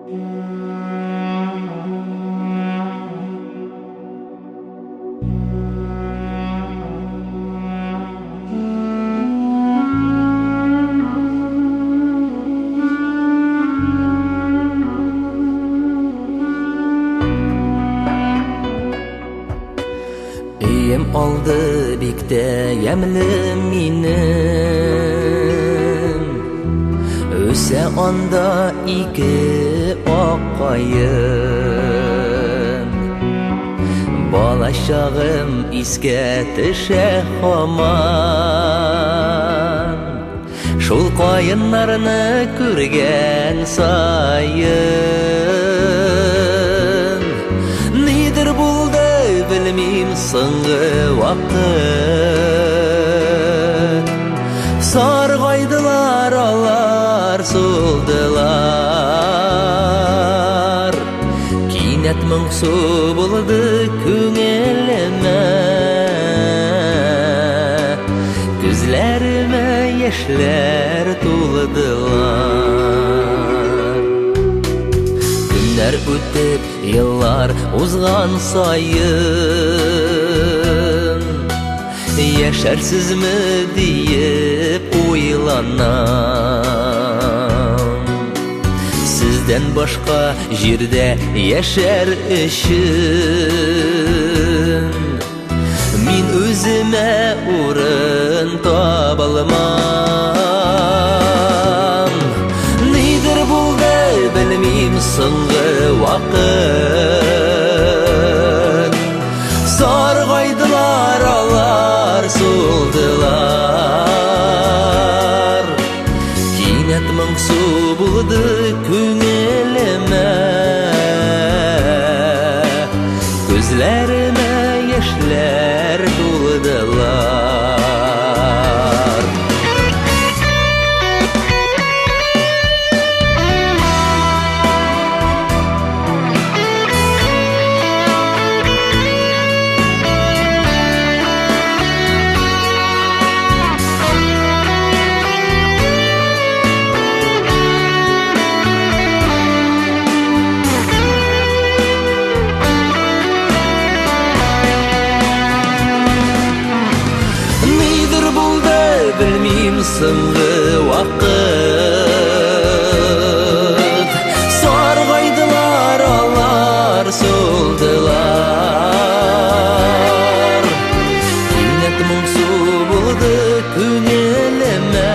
Өем алды бик тә ямьле минем. Үсә анда ике ак каен. Бала чагым искә төшә һаман. Шул каеннарны күргән саен. Нидер булды, белмим, соңгы вакыт. Саргайдылар алар, сулдылар. Кинәт моңсу булды күңелемә. Күзләремә яшьләр тулдылар. Көннәр үтеп, еллар узган саен, яшәрсезме диеп уйланам. Сездән башка җирдә яшәр өчен мин үземә урын табалмам. Нидер булды, белмим, соңгы вакыт. Саргайдылар алар, сулдылар. Кинәт моңсу булды күңелемә. Күзләремә яшьләр тулдылар. Нидер булды, белмим, соңгы вакыт. Саргайдылар алар, сулдылар. Кинәт моңсу булды күңелемә.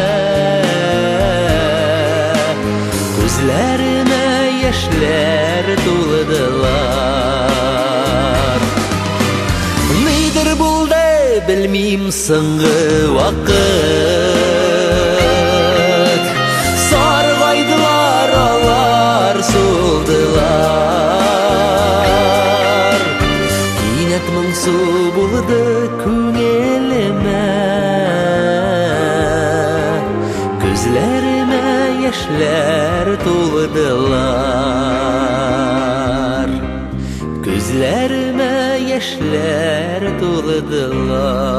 Күзләремә яшьләр тулдылар. Нидер булды, белмим, соңгы вакыт. Саргайдылар алар, сулдылар. Кинәт моңсу булды күңелемә. Күзләремә яшьләр тулдылар. Күзләремә яшьләр тулдылар.